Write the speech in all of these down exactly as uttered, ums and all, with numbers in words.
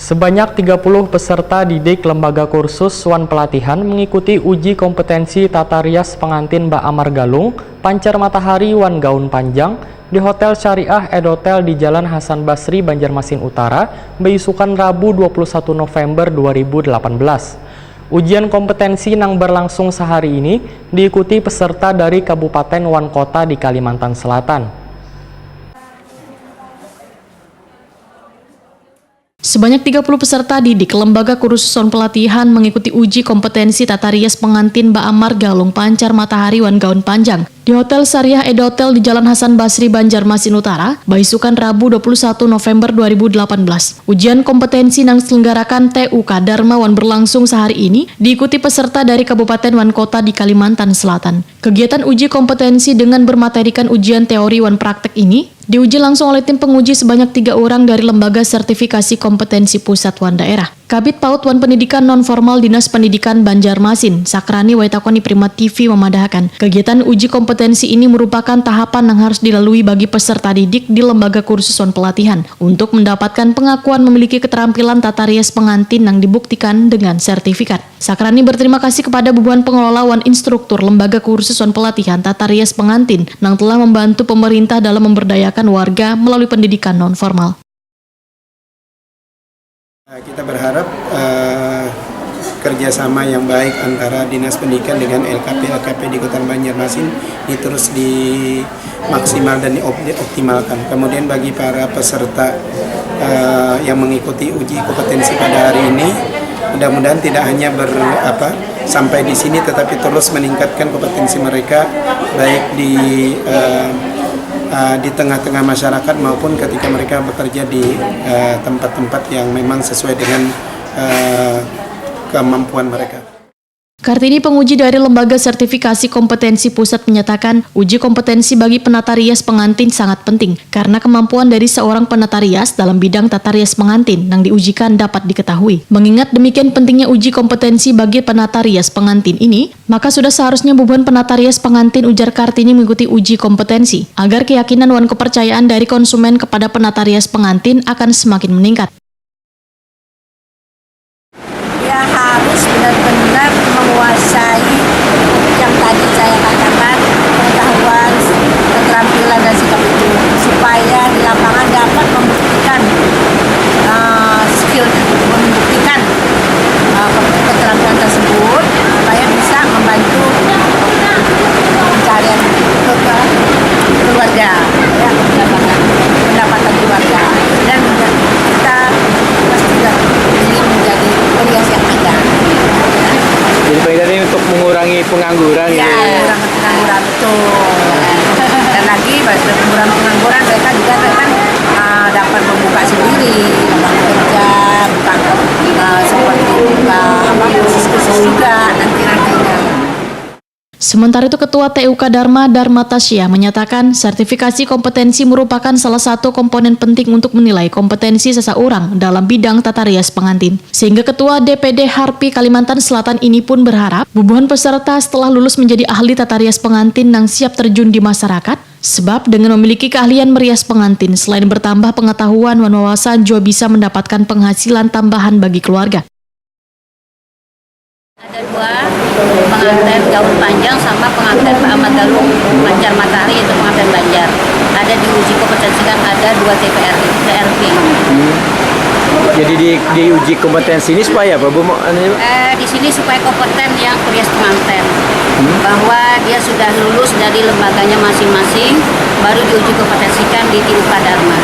Sebanyak tiga puluh peserta didik Lembaga Kursus wan Pelatihan mengikuti uji kompetensi tata rias pengantin Ba Amar Galung, Pancar Matahari wan Gaun Panjang di Hotel Syariah Edotel di Jalan Hasan Basri, Banjarmasin Utara, beisukan Rabu dua puluh satu November dua ribu delapan belas. Ujian kompetensi nang berlangsung sehari ini diikuti peserta dari kabupaten wan kota di Kalimantan Selatan. Sebanyak tiga puluh peserta didik Lembaga Kursus wan Pelatihan mengikuti uji kompetensi tata rias pengantin Ba Amar Galung Pancar Matahari wan Gaun Panjang di Hotel Syariah Edotel di Jalan Hasan Basri, Banjarmasin Utara, baisukan Rabu dua puluh satu November dua ribu delapan belas. Ujian kompetensi nang diselenggarakan T U K Dharma wan berlangsung sehari ini diikuti peserta dari kabupaten wan kota di Kalimantan Selatan. Kegiatan uji kompetensi dengan bermaterikan ujian teori wan praktek ini diuji langsung oleh tim penguji sebanyak tiga orang dari Lembaga Sertifikasi Kompetensi Pusat wan Daerah, Kabid Paut wan Pendidikan Non-Formal Dinas Pendidikan Banjarmasin, Sakrani Waitakoni Prima T V memadahakan, kegiatan uji kompetensi ini merupakan tahapan yang harus dilalui bagi peserta didik di Lembaga Kursus wan Pelatihan untuk mendapatkan pengakuan memiliki keterampilan tata rias pengantin yang dibuktikan dengan sertifikat. Sakrani berterima kasih kepada bubuhan pengelola wan instruktur Lembaga Kursus wan Pelatihan Tata Rias Pengantin nang telah membantu pemerintah dalam memberdayakan warga melalui pendidikan non-formal. Kita berharap eh, kerjasama yang baik antara Dinas Pendidikan dengan L K P L K P di Kota Banjarmasin ini terus di maksimal dan diop- dioptimalkan. Kemudian bagi para peserta eh, yang mengikuti uji kompetensi pada hari ini, mudah-mudahan tidak hanya ber apa sampai di sini, tetapi terus meningkatkan kompetensi mereka baik di eh, eh, di tengah-tengah masyarakat maupun ketika mereka bekerja di eh, tempat-tempat yang memang sesuai dengan eh, kemampuan mereka. Kartini, penguji dari Lembaga Sertifikasi Kompetensi Pusat, menyatakan uji kompetensi bagi penata rias pengantin sangat penting karena kemampuan dari seorang penata rias dalam bidang tata rias pengantin yang diujikan dapat diketahui. Mengingat demikian pentingnya uji kompetensi bagi penata rias pengantin ini, maka sudah seharusnya bubuhan penata rias pengantin, ujar Kartini, mengikuti uji kompetensi agar keyakinan wan kepercayaan dari konsumen kepada penata rias pengantin akan semakin meningkat. Dia harus benar-benar menguasai yang tadi saya katakan, pengetahuan, keterampilan dan sikap itu, supaya di lapangan dapat membuktikan uh, skill, membuktikan uh, keterampilan tersebut supaya bisa membantu pencarian keluarga, ya, pendapatan keluarga, dan kita pastilah ingin menjadi perias yang ada. Jadi paling tadi untuk mengurangi pengangguran ya, gitu ya. Mengurangi pengangguran, betul. Dan lagi mengurangi pengangguran, mereka juga kan uh, dapat membuka sendiri, dapat bekerja, buka uh, seperti buka apa kursus-kursus juga nanti-nantinya. Sementara itu, Ketua T U K Dharma, Dharma Tasya, menyatakan sertifikasi kompetensi merupakan salah satu komponen penting untuk menilai kompetensi seseorang dalam bidang tata rias pengantin. Sehingga Ketua D P D Harpi Kalimantan Selatan ini pun berharap bubuhan peserta setelah lulus menjadi ahli tata rias pengantin nang siap terjun di masyarakat, sebab dengan memiliki keahlian merias pengantin, selain bertambah pengetahuan wan wawasan, jua bisa mendapatkan penghasilan tambahan bagi keluarga. Ada dua, pengantin gaun panjang sama pengantin Amat Galung Pancar Matahari, itu pengantin Banjar. Ada diuji kompetensikan, ada dua T P R, T R P. Jadi di diuji kompetensi ini supaya apa Bu? Mau anu, Eh, di sini supaya kompeten yang perias pengantin, bahwa dia sudah lulus dari lembaganya masing-masing, baru diuji kompetensikan di T U K Dharma.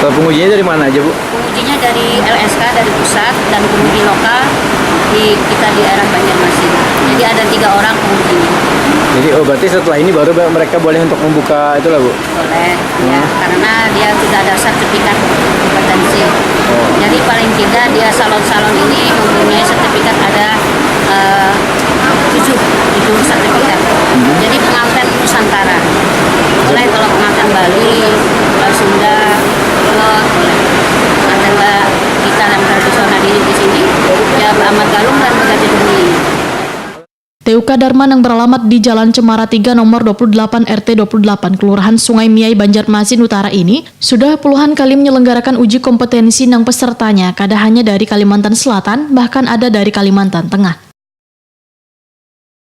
Kalau pengujinya dari mana aja Bu? Pengujinya dari L S K, dari pusat, dan penguji lokal di kita di daerah Banjarmasin. Jadi ada tiga orang pengujinya. Jadi oh berarti setelah ini baru mereka boleh untuk membuka itulah Bu? Boleh, ya, karena dia sudah ada sertifikat kompetensi. Jadi paling tidak dia salon-salon ini mempunyai sertifikat ada eh, tujuh, tujuh sertifikat. Jadi pengantin Nusantara. Boleh kalau pengantin Bali, eh, Sunda, Kelot, boleh. Pengantin Ba- kita yang tradisional ini di sini, ya Amat Galung dan Gajah Deni. T U K Dharma nang beralamat di Jalan Cemara tiga nomor dua puluh delapan R T dua puluh delapan Kelurahan Sungai Miai Banjarmasin Utara ini sudah puluhan kali menyelenggarakan uji kompetensi nang pesertanya kada hanya dari Kalimantan Selatan, bahkan ada dari Kalimantan Tengah.